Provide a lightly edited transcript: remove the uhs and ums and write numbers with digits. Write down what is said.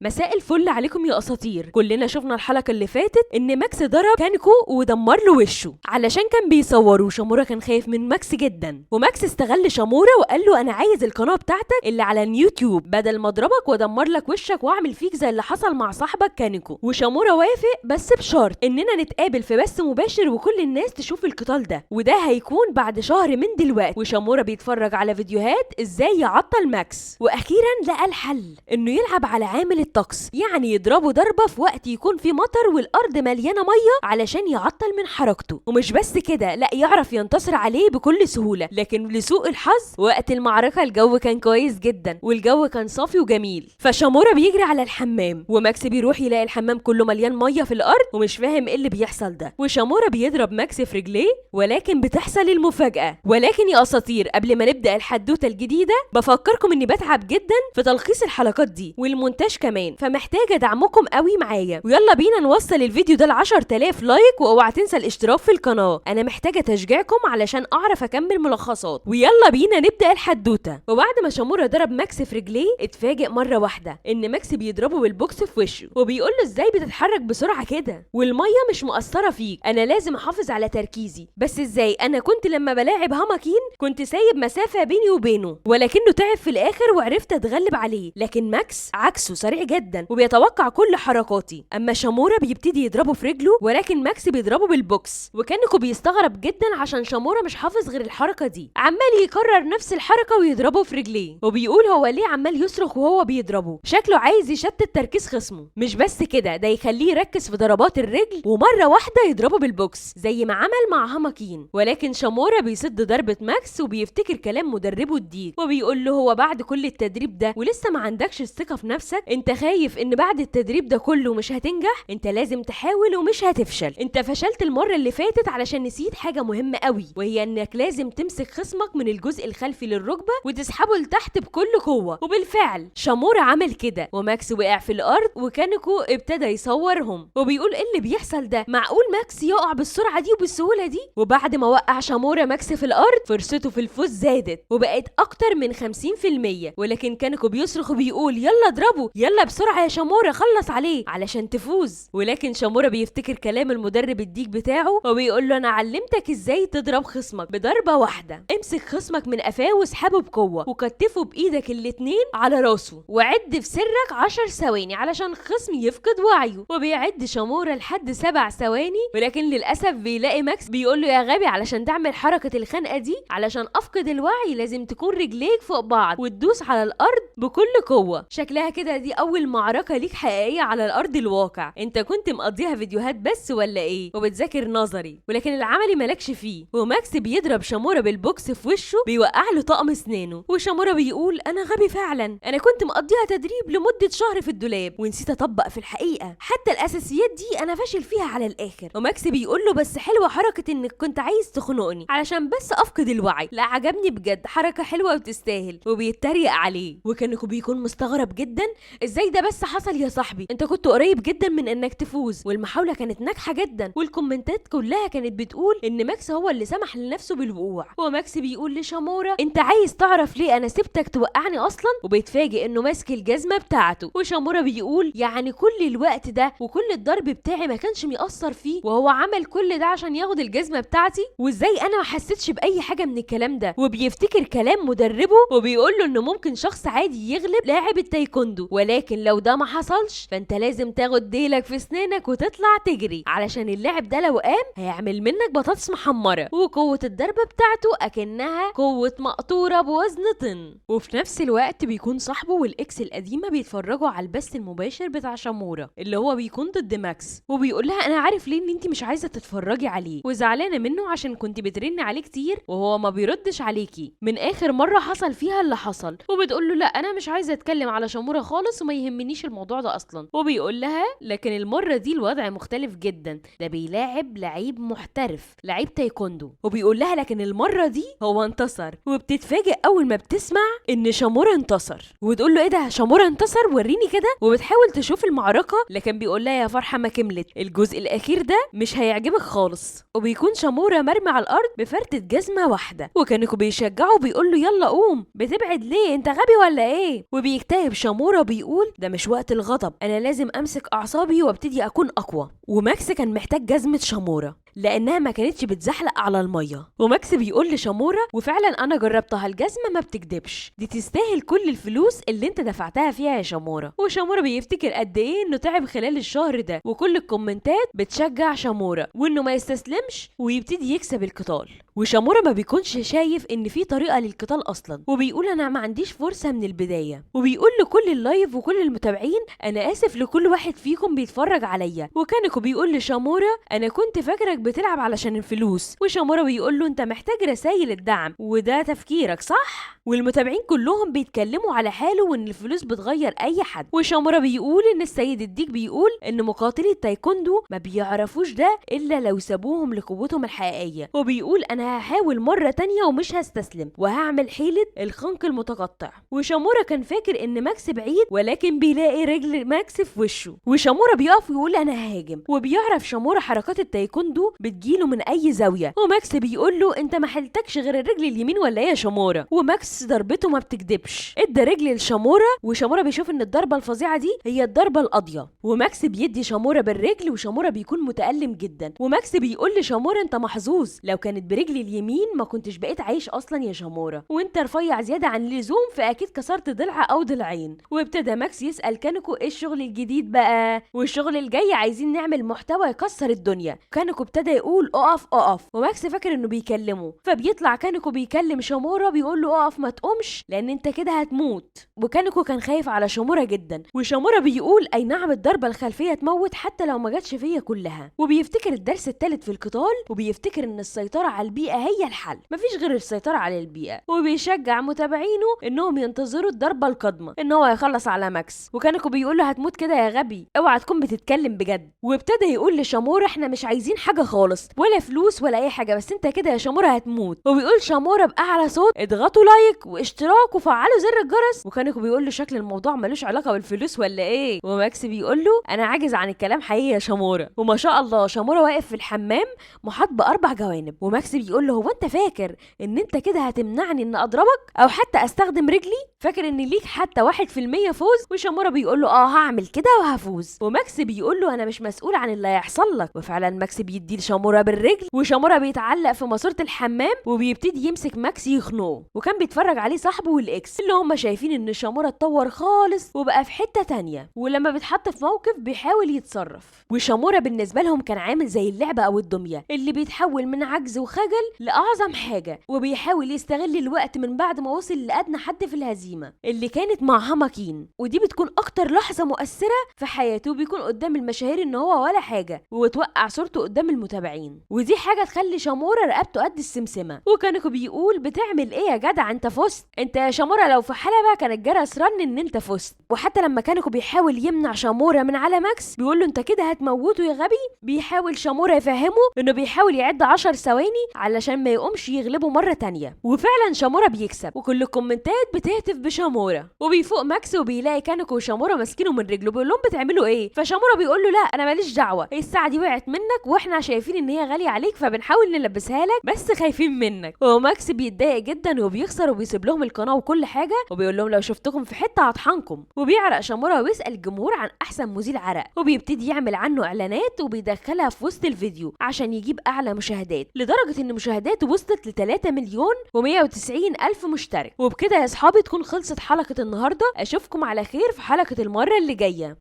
مساء الفل عليكم يا اساطير. كلنا شفنا الحلقة اللي فاتت ان ماكس ضرب كانيكو ودمر له وشه علشان كان بيصوره. شامورا كان خايف من ماكس جدا، وماكس استغل شامورا وقال له انا عايز القناة بتاعتك اللي على اليوتيوب بدل ما اضربك وادمر لك وشك واعمل فيك زي اللي حصل مع صاحبك كانيكو. وشامورا وافق بس بشرط اننا نتقابل في بث مباشر وكل الناس تشوف القتال ده، وده هيكون بعد شهر من دلوقتي. وشامورا بيتفرج على فيديوهات ازاي يعطل ماكس، واخيرا لقى الحل انه يلعب على عامل الطقس، يعني يضربه ضربه في وقت يكون في مطر والارض مليانة مية علشان يعطل من حركته. ومش بس كده، لا يعرف ينتصر عليه بكل سهولة. لكن لسوء الحظ وقت المعركة الجو كان كويس جدا والجو كان صافي وجميل، فشامورا بيجري على الحمام وماكس بيروح يلاقي الحمام كله مليان مية في الارض ومش فاهم ايه اللي بيحصل ده. وشامورا بيضرب ماكس في رجليه، ولكن بتحصل المفاجاة. ولكن يا اساطير قبل ما نبدا الحدوتة الجديدة بفكركم اني بتعب جدا في تلخيص الحلقات دي والمونتاج كمان، فمحتاجه دعمكم قوي معايا. ويلا بينا نوصل الفيديو ده ل 10000 like، واوعى تنسى الاشتراك في القناة. انا محتاجه تشجيعكم علشان اعرف اكمل ملخصات. ويلا بينا نبدا الحدوتة. وبعد ما شامورا ضرب ماكس في رجليه اتفاجئ مرة واحدة ان ماكس بيضربه بالبوكس في وشه وبيقول له ازاي بتتحرك بسرعة كده والمية مش مقصرة فيك، انا لازم احافظ على تركيزي. بس ازاي؟ انا كنت لما بلاعب هاماكين كنت سايب مسافة بيني وبينه، ولكنه تعب في الاخر وعرفت اتغلب عليه. لكن ماكس عكسه سريع جدا وبيتوقع كل حركاتي. اما شامورا بيبتدي يضربه في رجله، ولكن ماكس بيضربه بالبوكس، وكانكو بيستغرب جدا عشان شامورا مش حافظ غير الحركة دي، عمال يكرر نفس الحركة ويضربه في رجليه. وبيقول هو ليه عمال يصرخ وهو بيضربه، شكله عايز يشتت تركيز خصمه. مش بس كده، ده يخليه يركز في ضربات الرجل ومرة واحدة يضربه بالبوكس زي ما عمل مع هاماكين. ولكن شامورا بيصد ضربه ماكس وبيفتكر كلام مدربه الديك وبيقول له هو بعد كل التدريب ده ولسه ما عندكش الثقة في نفسك؟ انت خايف ان بعد التدريب ده كله مش هتنجح؟ انت لازم تحاول ومش هتفشل. انت فشلت المرة اللي فاتت علشان نسيت حاجة مهمة قوي، وهي انك لازم تمسك خصمك من الجزء الخلفي للركبه وتسحبه لتحت بكل قوة. وبالفعل شامورا عمل كده وماكس وقع في الارض، وكانكو ابتدى يصورهم وبيقول ايه اللي بيحصل ده؟ معقول ماكس يقع بالسرعة دي وبالسهوله دي؟ وبعد ما وقع شامورا ماكس في الارض فرصته في الفوز زادت وبقت اكتر من 50%. ولكن كانكو بيصرخ وبيقول يلا اضربه، يلا بسرعة يا شامورا خلص عليه علشان تفوز. ولكن شامورا بيفتكر كلام المدرب الديك بتاعه وبيقول له انا علمتك ازاي تضرب خصمك بضربه واحدة، امسك خصمك من قفاه واسحبه بقوة وكتفه بايدك الاتنين على راسه وعد في سرك 10 ثواني علشان الخصم يفقد وعيه. وبيعد شامورا لحد 7 ثواني، ولكن للاسف بيلاقي ماكس بيقول له يا غبي علشان تعمل حركة الخنقه دي علشان افقد الوعي لازم تكون رجليك فوق بعض وتدوس على الارض بكل قوة. شكلها كده دي اول معركة ليك حقيقية على الارض الواقع، انت كنت مقضيها فيديوهات بس ولا ايه؟ وبتذاكر نظري ولكن العملي مالكش فيه. وماكس بيضرب شامورا بالبوكس في وشه بيوقع له طقم اسنانه، وشامورا بيقول انا غبي فعلا، انا كنت مقضيها تدريب لمدة شهر في الدولاب ونسيت اطبق في الحقيقة، حتى الاساسيات دي انا فاشل فيها على الاخر. وماكس بيقول له بس حلوة حركة انك كنت عايز تخنقني علشان بس افقد الوعي، لا عجبني بجد، حركة حلوة وتستاهل. وبيتريق عليه، وكانكو بيكون مستغرب جدا ازاي ده بس حصل يا صاحبي، انت كنت قريب جدا من انك تفوز والمحاوله كانت ناجحة جدا والكومنتات كلها كانت بتقول ان ماكس هو اللي سمح لنفسه بالوقوع. وماكس بيقول لشامورا انت عايز تعرف ليه انا سبتك توقعني اصلا؟ وبيتفاجئ انه ماسك الجزمة بتاعته. وشامورا بيقول يعني كل الوقت ده وكل الضرب بتاعي ما كانش ميأثر فيه وهو عمل كل ده عشان ياخد الجزمة بتاعتي، وازاي انا ما حسيتش باي حاجة من الكلام ده؟ وبيفتكر كلام مدربه وبيقول له انه ممكن شخص عادي يغلب لاعب التايكوندو، ولكن لو ده ما حصلش فانت لازم تاخد ديلك في اسنانك وتطلع تجري علشان اللاعب ده لو قام هيعمل منك بطاطس محمرة، وقوه الضربة بتاعته اكنها قوة مقطوره بوزن طن. وفي نفس الوقت بيكون صاحبه وال ex القديمة بيتفرجوا على البث المباشر بتاع شامورا اللي هو بيكون ضد ماكس، وبيقول لها انا عارف ليه ان انت مش عايزه تتفرجي عليه وزعلانه منه عشان كنت بترني عليه كتير وهو ما بيردش عليكي من اخر مرة حصل فيها اللي حصل. وبتقول له لا انا مش عايزه اتكلم على شامورا خالص وما يهمنيش الموضوع ده اصلا. وبيقول لها لكن المرة دي الوضع مختلف جدا، ده بيلاعب لعيب محترف لعيب تايكوندو. وبيقول لها لكن المرة دي هو انتصر. وبتتفاجئ اول ما بتسمع ان شامورا انتصر، وتقول له ايه ده شامورا انتصر وريني كده. وبتحاول تشوف المعركة لكن بيقول لها يا فرحه ما كملت، الجزء الاخير ده مش هيعجبك خالص. وبيكون شامورا مرمي على الارض بفرده جزمه واحدة، وكانكو بيشجعه وبيقول له يلا قوم، بتبعد ليه انت غبي ولا ايه؟ وبيكتئب شامورا بيقول ده مش وقت الغضب، انا لازم امسك اعصابي وابتدي اكون اقوى. وماكس كان محتاج جزمة شامورا لانها ما كانتش بتزحلق على المية. وماكس بيقول لشامورا وفعلا انا جربتها، الجزمة ما بتكدبش، دي تستاهل كل الفلوس اللي انت دفعتها فيها يا شامورا. وشامورا بيفتكر قد ايه انه تعب خلال الشهر ده، وكل الكومنتات بتشجع شامورا وانه ما يستسلمش ويبتدي يكسب القتال. وشامورا ما بيكونش شايف ان في طريقه للقتال اصلا، وبيقول انا ما عنديش فرصة من البداية. وبيقول لكل ال live وكل المتابعين انا اسف لكل واحد فيكم بيتفرج عليا. وكانكو بيقول لشامورا انا كنت فاكرك بتلعب علشان الفلوس. وشامورا بيقول له انت محتاج رسائل الدعم وده تفكيرك صح. والمتابعين كلهم بيتكلموا على حاله وان الفلوس بتغير اي حد. وشامورا بيقول ان السيد الديك بيقول ان مقاتلي التايكوندو ما بيعرفوش ده الا لو سابوهم لقوتهم الحقيقية. وبيقول انا هحاول مرة تانية ومش هستسلم وهعمل حيله الخنق المتقطع. وشامورا كان فاكر ان ماكس بعيد، ولكن بيلاقي رجل ماكس في وشه. وشامورا بيقف ويقول انا ههاجم، وبيعرف شامورا حركات التايكوندو بتجيله من اي زاوية. وماكس بيقول له انت ما حلتكش غير الرجل اليمين ولا ايه يا شامورا؟ وماكس ضربته ما بتكدبش، ادى رجل لشامورا، وشامورا بيشوف ان الضربة الفظيعة دي هي الضربة القاضية. وماكس بيدي شامورا بالرجل، وشامورا بيكون متألم جدا. وماكس بيقول لشامورا انت محظوظ، لو كانت برجل اليمين ما كنتش بقيت عايش اصلا يا شامورا، وانت رفيع زيادة عن اللزوم فاكيد كسرت ضلع او ضلعين. وابتدى ماكس يسأل كانكو ايه الشغل الجديد بقى، والشغل الجاي عايزين نعمل محتوى يكسر الدنيا. كانكو ابتدى يقول اقف اقف، وماكس فاكر انه بيكلمه، فبيطلع كانكو بيكلم شامورا بيقول له اقف ما تقومش لان انت كده هتموت. وكانكو كان خايف على شامورا جدا، وشامورا بيقول اي نعم الضربة الخلفية تموت حتى لو ما جاتش فيا كلها. وبيفتكر الدرس الثالث في القتال، وبيفتكر ان السيطرة على البيئة هي الحل، مفيش غير السيطرة على البيئة. وبيشجع متابعينه انهم ينتظروا الضربة القادمة ان هو يخلص على ماكس. وكانكو بيقول له هتموت كده يا غبي، اوعى تكون بتتكلم بجد. وابتدى يقول لشامورا احنا مش عايزين حاجة خالص، ولا فلوس ولا اي حاجة، بس انت كده يا شامورا هتموت. وبيقول شامورا باعلى صوت اضغطوا like واشتراك وفعلوا زر الجرس. وكانكو بيقول له شكل الموضوع ملوش علاقة بالفلوس ولا ايه؟ وماكس بيقول له انا عاجز عن الكلام حقيقي يا شامورا. وما شاء الله شامورا واقف في الحمام محاط باربع جوانب، وماكس بيقول له هو انت فاكر ان انت كده هتمنعني ان اضربك او حتى استخدم رجلي؟ فاكر ان ليك حتى 1% فوز؟ وشامورا بيقول له اه هعمل كده وهفوز. وماكس بيقول له انا مش مسؤول عن اللي هيحصل لك. وفعلا ماكس بيدي لشامورا بالرجل، وشامورا بيتعلق في ماسوره الحمام وبيبتدي يمسك ماكس يخنقه. وكان بيتفرج عليه صاحبه والاكس اللي هم شايفين ان شامورا اتطور خالص وبقى في حتة تانية، ولما بيتحط في موقف بيحاول يتصرف. وشامورا بالنسبة لهم كان عامل زي اللعبة او الدمية اللي بيتحول من عجز وخجل لاعظم حاجة، وبيحاول يستغل الوقت من بعد ما وصل لادنى حد في الهزيمة اللي كانت مع هاماكين، ودي بتكون اكتر لحظة مؤثرة في حياته، بيكون قدام المشاهير ان هو ولا حاجة وتوقع صورته قدام المتابعين، ودي حاجة تخلي شامورا رقبته قد السمسمه. وكانكو بيقول بتعمل ايه يا جدع انت فزت، انت يا شامورا لو في حلبة كان الجرس رن ان انت فزت. وحتى لما كانكو بيحاول يمنع شامورا من على ماكس بيقول له انت كده هتموته يا غبي، بيحاول شامورا يفهمه انه بيحاول يعد 10 ثواني علشان ما يقومش يغلبه مرة تانية. وفعلا شامورا بيكسب، وكل الكومنتات بتهتف بشامورا. وبيفوق ماكس وبيلاقي كانكو وشامورا ماسكينه من رجله، بيقول لهم بتعملوا ايه؟ فشامورا بيقول له لا انا ماليش دعوه، الساعة دي وقعت منك واحنا شايفين ان هي غالية عليك فبنحاول نلبسها لك بس خايفين منك. وماكس بيتضايق جدا وبيخسر وبيسيب لهم القناة وكل حاجة، وبيقول لهم لو شفتكم في حتة هطحنكم. وبيعرق شامورا ويسال الجمهور عن احسن مزيل عرق، وبيبتدي يعمل عنه اعلانات وبيدخلها في وسط الفيديو عشان يجيب اعلى مشاهدات، لدرجة ان مشاهداته وصلت ل 3,190,000 مشترك. وبكده يا اصحابي تكون خلصت حلقة النهارده، اشوفكم على خير في حلقة المرة اللي جاية.